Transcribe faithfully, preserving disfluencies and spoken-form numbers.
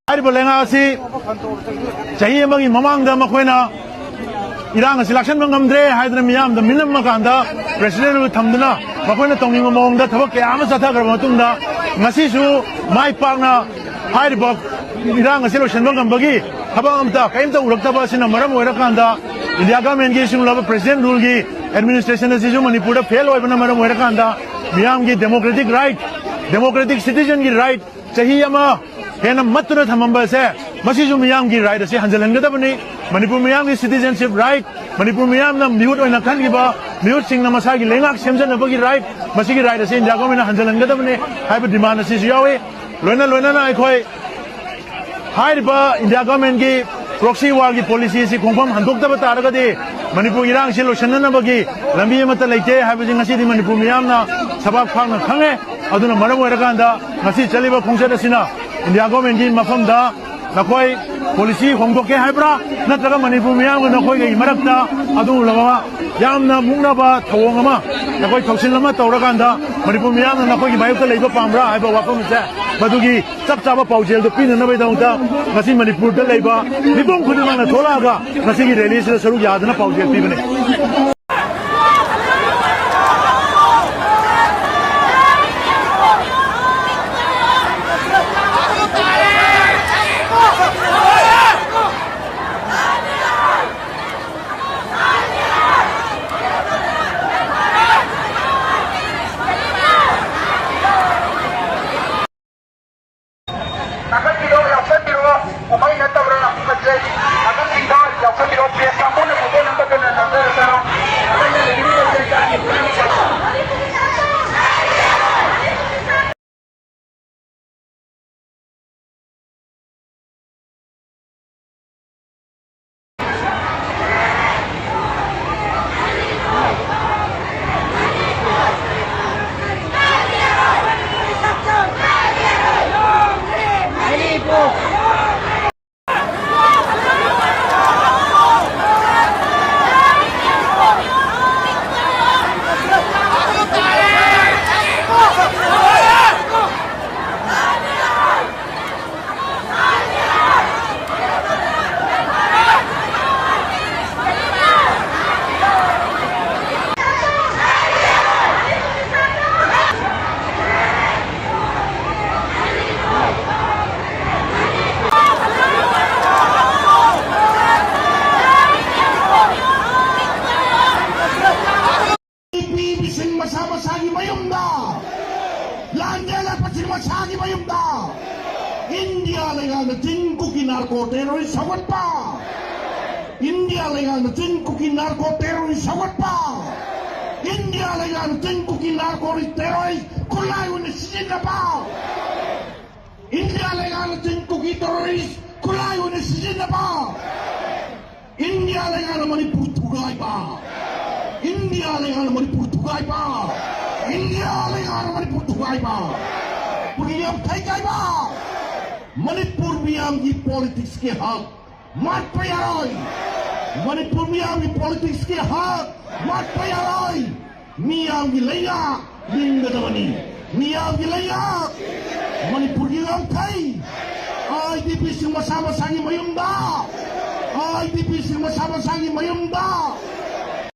ꯍꯥꯏꯔꯤꯕ ꯂꯩꯉꯥꯛ ꯑꯁꯤ ꯆꯍꯤ ꯑꯃꯒꯤ ꯃꯃꯥꯡꯗ ꯃꯈꯣꯏꯅ ꯏꯔꯥꯡ ꯑꯁꯤ ꯂꯥꯛꯁꯟꯕ ꯉꯝꯗ꯭ꯔꯦ ꯍꯥꯏꯗꯅ ꯃꯤꯌꯥꯝꯗ ꯃꯤꯅꯝꯃꯀꯥꯟꯗ ꯄ꯭ꯔꯦꯁꯤꯗꯦꯟ ꯑꯗꯨ ꯊꯝꯗꯨꯅ ꯃꯈꯣꯏꯅ ꯇꯧꯅꯤꯡꯕ ꯃꯑꯣꯡꯗ ꯊꯕꯛ ꯀꯌꯥ ꯑꯃ ꯆꯠꯊꯈ꯭ꯔꯕ ꯃꯇꯨꯡꯗ ꯉꯁꯤꯁꯨ ꯃꯥꯏ ꯄꯥꯛꯅ ꯍꯥꯏꯔꯤꯕ ꯏꯔꯥꯡ ꯑꯁꯤ ꯂꯣꯏꯁꯤꯟꯕ ꯉꯝꯕꯒꯤ ꯊꯕꯛ ꯑꯃꯇ ꯀꯔꯤꯝꯇ ꯎꯔꯛꯇꯕ ꯑꯁꯤꯅ ꯃꯔꯝ ꯑꯣꯏꯔꯀꯥꯟꯗ ꯏꯟꯗꯤꯌꯥ ꯒꯚꯔꯟꯃꯦꯟꯠꯀꯤ ꯁꯤꯒꯨꯝꯂꯕ ꯄ꯭ꯔꯦꯁꯤꯗꯦꯟꯠ ꯔꯨꯜꯒꯤ ꯑꯦꯗꯃꯤꯅꯤꯁꯇ꯭ꯔꯦꯁꯟ ꯑꯁꯤꯁꯨ ꯃꯅꯤꯄꯨꯔꯗ ꯐꯦꯜ ꯑꯣꯏꯕꯅ ꯃꯔꯝ ꯑꯣꯏꯔꯀꯥꯟꯗ ꯃꯤꯌꯥꯝꯒꯤ ꯗꯦꯃꯣꯀ꯭ꯔꯦꯇꯤꯛ ꯔꯥꯏꯠ, ꯗꯦꯃꯣꯀ꯭ꯔꯦꯇꯤꯛ ꯁꯤꯇꯤꯖꯦꯟꯒꯤ ꯔꯥꯏꯠ ꯆꯍꯤ ꯑꯃ ꯍꯦꯟꯅ ꯃꯠꯇꯨꯅ ꯊꯝꯃꯝꯕ ꯑꯁꯦ, ꯃꯁꯤꯁꯨ ꯃꯤꯌꯥꯝꯒꯤ ꯔꯥꯏꯠ ꯑꯁꯤ ꯍꯟꯖꯤꯜꯍꯟꯒꯗꯕꯅꯤ꯫ ꯃꯅꯤꯄꯨꯔ ꯃꯤꯌꯥꯝꯒꯤ ꯁꯤꯇꯤꯖꯦꯟꯁꯤꯞ ꯔꯥꯏꯠ, ꯃꯅꯤꯄꯨꯔ ꯃꯤꯌꯥꯝꯅ ꯃꯤꯍꯨꯠ ꯑꯣꯏꯅ ꯈꯟꯈꯤꯕ ꯃꯤꯍꯨꯠꯁꯤꯡꯅ ꯃꯁꯥꯒꯤ ꯂꯩꯉꯥꯛ ꯁꯦꯝꯖꯅꯕꯒꯤ ꯔꯥꯏꯠ, ꯃꯁꯤꯒꯤ ꯔꯥꯏꯠ ꯑꯁꯤ ꯏꯟꯗꯤꯌꯥ ꯒꯣꯔꯃꯦꯟꯅ ꯍꯟꯖꯤꯜꯍꯟꯒꯗꯕꯅꯤ ꯍꯥꯏꯕ ꯗꯤꯃꯥꯟ ꯑꯁꯤꯁꯨ ꯌꯥꯎꯏ꯫ ꯂꯣꯏꯅ ꯂꯣꯏꯅꯅ ꯑꯩꯈꯣꯏ ꯍꯥꯏꯔꯤꯕ ꯏꯟꯗꯤꯌꯥ ꯒꯣꯔꯃꯦꯟꯒꯤ ꯄ꯭ꯔꯣꯛꯁꯤ ꯋꯥꯔꯒꯤ ꯄꯣꯂꯤꯁꯤ ꯑꯁꯤ ꯈꯣꯡꯐꯝ ꯍꯟꯗꯣꯛꯇꯕ ꯇꯥꯔꯒꯗꯤ ꯃꯅꯤꯄꯨꯔ ꯏꯔꯥꯡꯁꯤ ꯂꯣꯏꯁꯤꯟꯅꯅꯕꯒꯤ ꯂꯝꯕꯤ ꯑꯃꯠꯇ ꯂꯩꯇꯦ ꯍꯥꯏꯕꯁꯤ ꯉꯁꯤꯗꯤ ꯃꯅꯤꯄꯨꯔ ꯃꯤꯌꯥꯝꯅ ꯁꯕꯥꯛ ꯐꯥꯛꯅ ꯈꯪꯉꯦ꯫ ꯑꯗꯨꯅ ꯃꯔꯝ ꯑꯣꯏꯔꯀꯥꯟꯗ ꯉꯁꯤ ꯆꯠꯂꯤꯕ ꯈꯣꯡꯆꯠ ꯑꯁꯤꯅ ꯏꯟꯗꯤꯌꯥ ꯒꯣꯔꯃꯦꯟꯒꯤ ꯃꯐꯝꯗ ꯅꯈꯣꯏ ꯄꯣꯂꯤꯁꯤ ꯍꯣꯡꯗꯣꯛꯀꯦ ꯍꯥꯏꯕ꯭ꯔꯥ, ꯅꯠꯇ꯭ꯔꯒ ꯃꯅꯤꯄꯨꯔ ꯃꯤꯌꯥꯝꯒ ꯅꯈꯣꯏꯒꯤ ꯃꯔꯛꯇ ꯑꯗꯨꯒꯨꯝꯂꯕ ꯌꯥꯝꯅ ꯃꯨꯛꯅꯕ ꯊꯧꯑꯣꯡ ꯑꯃ ꯅꯈꯣꯏ ꯊꯧꯁꯤꯜ ꯑꯃ ꯇꯧꯔꯀꯥꯟꯗ ꯃꯅꯤꯄꯨꯔ ꯃꯤꯌꯥꯝꯅ ꯅꯈꯣꯏꯒꯤ ꯃꯥꯌꯣꯛꯇ ꯂꯩꯕ ꯄꯥꯝꯕ꯭ꯔꯥ ꯍꯥꯏꯕ ꯋꯥꯐꯝ ꯑꯁꯦ, ꯃꯗꯨꯒꯤ ꯆꯞ ꯆꯥꯕ ꯄꯥꯎꯖꯦꯜꯗꯨ ꯄꯤꯅꯅꯕꯒꯤꯗꯃꯛꯇ ꯉꯁꯤ ꯃꯅꯤꯄꯨꯔꯗ ꯂꯩꯕ ꯃꯤꯄꯨꯝ ꯈꯨꯗꯤꯡꯃꯛꯅ ꯊꯣꯛꯂꯛꯑꯒ ꯉꯁꯤꯒꯤ ꯔꯦꯂꯤꯁꯤꯗ ꯁꯔꯨꯛ ꯌꯥꯗꯨꯅ ꯄꯥꯎꯖꯦꯜ ꯄꯤꯕꯅꯤ꯫ ꯅꯥꯀꯟꯒꯤꯗꯣ ꯌꯥꯎꯁꯟꯕꯤꯔꯣ꯫ ꯀꯨꯝꯍꯩ ꯅꯠꯇꯕ꯭ꯔꯥ ꯈꯟꯖꯩ꯫ ꯅꯥꯀꯟꯁꯤꯡꯗ ꯌꯥꯎꯁꯟꯕꯤꯔꯣ꯫ ꯄ꯭ꯔꯦꯁ ꯀꯥꯡꯕꯨꯅ ꯐꯣꯇꯣ ꯅꯝꯕꯗꯨꯅ ꯅꯝꯖꯔꯁꯅꯨ꯫ ꯂꯩꯉꯥꯛꯅ ꯆꯤꯡ ꯀꯨꯀꯤ ꯅꯥꯔꯀꯣ ꯇꯦꯔꯣꯔꯤꯁ ꯁꯧꯒꯠꯄ, ꯏꯟꯗꯤꯌꯥ ꯂꯩꯉꯥꯛꯅ ꯆꯤꯡ ꯀꯨꯀꯤ ꯅꯥꯔꯀꯣ ꯇꯦꯔꯣꯔꯤꯁ ꯁꯧꯒꯠꯄ, ꯏꯟꯗꯤꯌꯥ ꯂꯩꯉꯥꯛꯅ ꯆꯤꯡ ꯀꯨꯀꯤ ꯅꯥꯔꯀꯣ ꯇꯦꯔꯣꯔꯤꯁ ꯈꯨꯠꯂꯥꯏ ꯑꯣꯏꯅ ꯁꯤꯖꯤꯟꯅꯕ, ꯏꯟꯗꯤꯌꯥ ꯂꯩꯉꯥꯛꯅ ꯆꯤꯡ ꯀꯨꯀꯤ ꯇꯦꯔꯣꯔꯤꯁ ꯈꯨꯠꯂꯥꯏ ꯑꯣꯏꯅ ꯁꯤꯖꯤꯟꯅꯕ, ꯏꯟꯗꯤꯌꯥ ꯂꯩꯉꯥꯛꯅ ꯃꯅꯤꯄꯨꯔ ꯊꯨꯒꯥꯏꯕ, ꯏꯟꯗꯤꯌꯥ ꯂꯩꯉꯥꯛꯅ ꯃꯅꯤꯄꯨꯔ ꯊꯨꯒꯥꯏꯕ, ꯏꯟꯗꯤꯌꯥ ꯂꯩꯉꯥꯛꯅ ꯃꯅꯤꯄꯨꯔ ꯊꯨꯒꯥꯏꯕ, ꯃꯅꯤꯄꯨꯔꯒꯤ ꯌꯥꯝꯈꯩ ꯀꯥꯏꯕ, ꯃꯅꯤꯄꯨꯔ ꯃꯤꯌꯥꯝꯒꯤ ꯄꯣꯂꯤꯇꯤꯛꯁꯀꯤ ꯍꯛ ꯃꯥꯠꯄ ꯌꯥꯔꯣꯏ꯫ ꯃꯅꯤꯄꯨꯔ ꯃꯤꯌꯥꯝꯒꯤ ꯄꯣꯂꯤꯇꯤꯛꯁꯀꯤ ꯍꯛ ꯃꯥꯠꯄ ꯌꯥꯔꯣꯏ꯫ ꯃꯤꯌꯥꯝꯒꯤ ꯂꯩꯉꯥꯛ ꯂꯤꯡꯒꯗꯕꯅꯤ꯫ ꯃꯤꯌꯥꯝꯒꯤ ꯂꯩꯉꯥꯛ, ꯃꯅꯤꯄꯨꯔꯒꯤ ꯉꯝꯈꯩ, ꯑꯥꯏ ꯗꯤ ꯄꯤꯁꯤꯡ ꯃꯁꯥ ꯃꯁꯥꯒꯤ ꯃꯌꯨꯝꯗ, ꯑꯥꯏ ꯗꯤ ꯄꯤꯁꯤꯡ ꯃꯁꯥ ꯃꯁꯥꯒꯤ ꯃꯌꯨꯝꯗ,